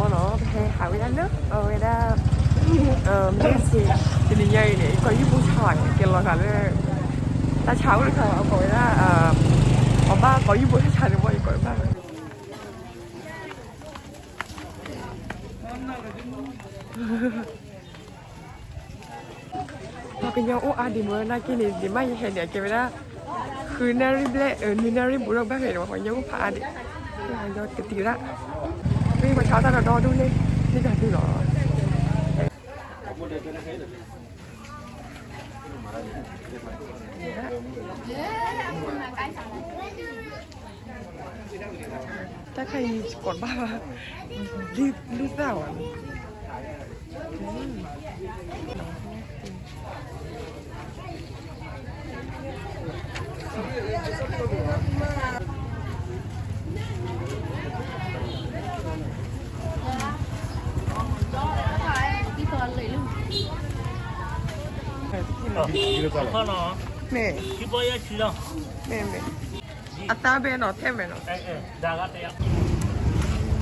နီၤ ပဟဲဟးဝဲဒၣ်လၢ အဝဲဒၣ် မ့ၢ်စ့ တနံၤညါအံၤန့ၣ် ယကိာ်ယူၢ်ဘိဆါန့ၣ် ကဲလီၤဂာ်လၢ တၢ်ဆါအိၣ်တခါ အကိးဝဲဒၣ် အဘၣ်ကိာ်ယူၢ်ဘိတၢ်ဆါန့ၣ် ဘၣ်ယကိးဘၣ် ပှၤကညီအိၣ်အါဒံးမ့ၢ်နာ်က့န့ၣ် ဒ်မ့ၢ်ယဟဲန့ၣ် အကဲဝဲဒၣ် ဃုနၣ်ရံၣ်ဘျဲၣ် နွံနၣ်ရံၣ်ဘူးဒီးဘၣ်ဖဲန့ၣ် ပှၤကညီအိၣ်ဖးအါဒံး ကသံဝဲဒၣ် မ့ၢ်ပှၤဆါတၢ်ဒီးဒီဒိၣ်န့ၣ် မ့ၢ်တၢ်ဒုးလီၤ တၢ်ခါအံၤကိးဘၣ်ဘၣ် လုၢ်သၣ်ဝဲ မ့ၢ် မ့ၢ် မ့ၢ် အသးဘဲနီၤ ထဲမဲာ်နီၤ တၢ်ဒိးအိၣ်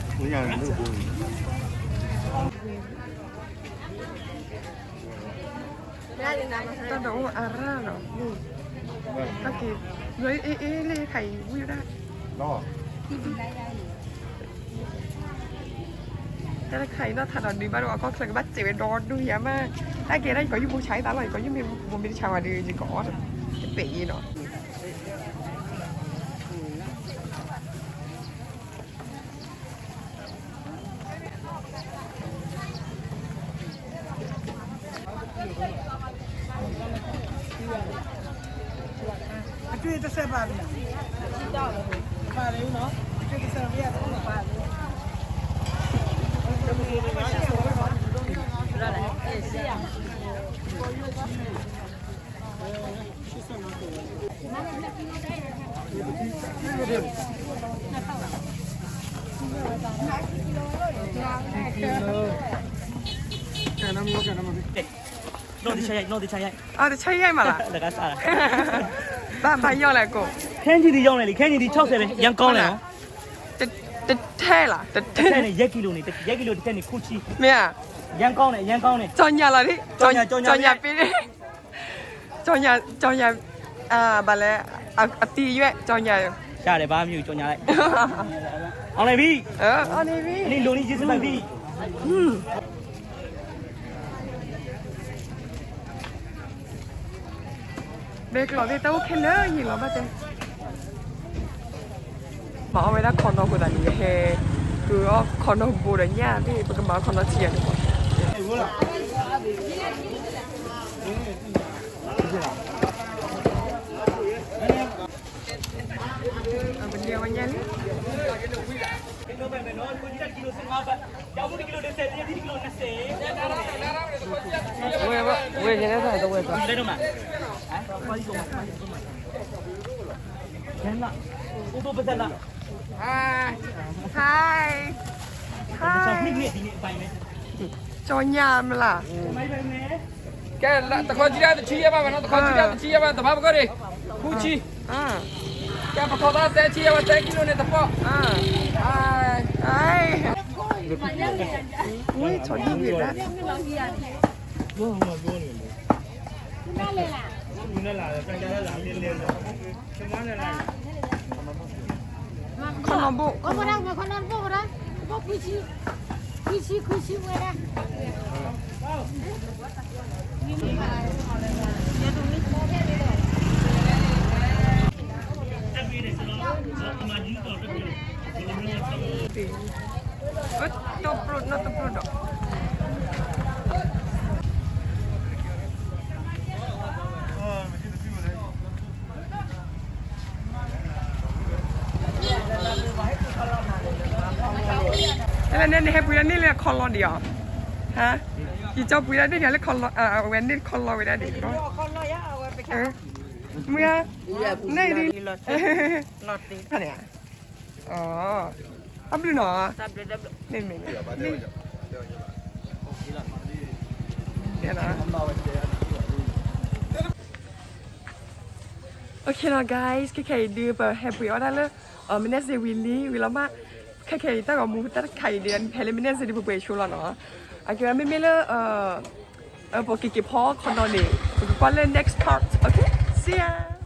အရၢၢ်နီၤ အ့ လၢခါအံၤဝံၤဒၣ် တၢ်တခါအံၤနီၢ်ထးဒီးဒုးဘၣ်ဒီး အခီၣ်ချၢကဘၣ်စဲးဝဲဒီဒူၣ်ယါမး တၢ်ကဲဒၣ်ယကိာ်ယူၢ်ဘိ ဆါအသးလီၤ ယကိာ်ယူၢ်ဘိမ့ၢ်တဆါဝဲဒီး ယကအီၣ်တပဲာ်အံၤနီၤ အကျွေးတစဲးပါဘူးလား ပါတယ်နော် အကျွေးတစဲးပါဘူး ကဲ နီၢ်တဆၢယဲၢ် နီၢ်တဆၢယဲၢ် အတဆၢယဲၢ်မးလီၤ တဂၤစးလီၤ ဘၣ်ဘၣ်ယီၢ်လဲၣ်ကိး ခဲနံၤဒံးယီၢ်လဲၣ်လံ ခဲနံၤဒံး ခြောက်ဆယ် ပဲ ယင်းကောင်းလဲၣ် တထဲလီၤ တထဲန့ၣ် ယဲၢ်ကံလိန့ၣ် ယဲၢ်ကံလိတထဲန့ၣ် ခိၣ်ဆံ မ့ၢ်ဧါ ယင်းကောင်းန့ၣ် ယင်းကောင်းန့ၣ် ကြော်ညာလီၤဒ် ကြော်ညာ ကြော်ညာ ပေးတယ် ကြော်ညာ ကြော်ညာ อ่า ဘာလဲ အသီးအရွက် ကြော်ညာ ရတယ် ဘာမှမဖြစ်ဘူး ကြော်ညာလိုက် အောင်နေပြီ အောင်နေပြီ အနည်းလိုနေရေးစပါပြီ ဘဲကျီၢ်သ့ၣ်တအိၣ်ခဲလၢာ်ယံၤလီၤဘၣ်တဲ မၤအီၣ်ဝဲဒၣ်ခီနီၢ်အဃိသတးန့ၣ် ယဟဲ ကုအီၣ်ခီနီၢ်ဘိဒီးညၣ်သ့ၣ် ပကမၤအီၣ်ခီနီၢ်ထံယါန့ၣ်မး ပလဲၤဝဲညါလံ ဝဲ ဝဲ ဝဲ ဝဲ Hi. Hi. Hi. ကြော်ညာမလား ကဲ တခီကံဒၣ်တဆံယဲၢ်ဘၣ်မးနီၤ တခီကံဒၣ်တဆံယဲၢ်ဘၣ် တဘၣ်ပကီၢ်ရံၣ် ခူဆံ ကဲ ပထီၣ်သၣ်သဲဆံယဲၢ်ဘၣ် သဲကံလိန့ၣ်တပီၢ် Hi. ဝဲ စီၤဒံဝံၤဒၣ် ခီနီၢ်ဘိၣ် ခီနီၢ်ဘိၣ် ခွံဆံ ခွံဆံ ခွံဆံဝဲဒၣ် တပျိၢ်နီတပျိၢ်ဒီး တၢ်လၢန့ၣ် နဟဲပှ့ၤဒၣ်န့ၣ်လၢခီလီၤဒံးဧါ, ဟါ, ယကၠီပှ့ၤဒၣ်န့ၣ်လၢခီလီၤ, အဝဲန့ၣ်ခီလီၤဝဲဒၣ်ဒံး, မ့ၢ်ဧါ, န့ၣ်ဒံး, န့ၣ်ဧါ, အဘျုးနီၤ, မ့ၢ်မ့ၢ်, မ့ၢ် ကဲနီၤ. Okay နီၤ guys, ခဲခဲအံၤဒုး ပဟဲပှ့ၤအီၣ်တၢ်လၢ Wednesday ဝံၤလံ ဝံၤလီၤမး, ခဲခဲအံၤတၢ်ဂီၤမူတၢ်တခါအံၤဒုး ဖဲလၢ Wednesday ဒုး ပပှ့ၤဆိလီၤနီၤ. Okay မ့မ့ၢ်လၢ ပက့ၤက့ၤဖီခီနီၤန့ၣ် ပကကွၢ်လၢ next part. Okay, see ya.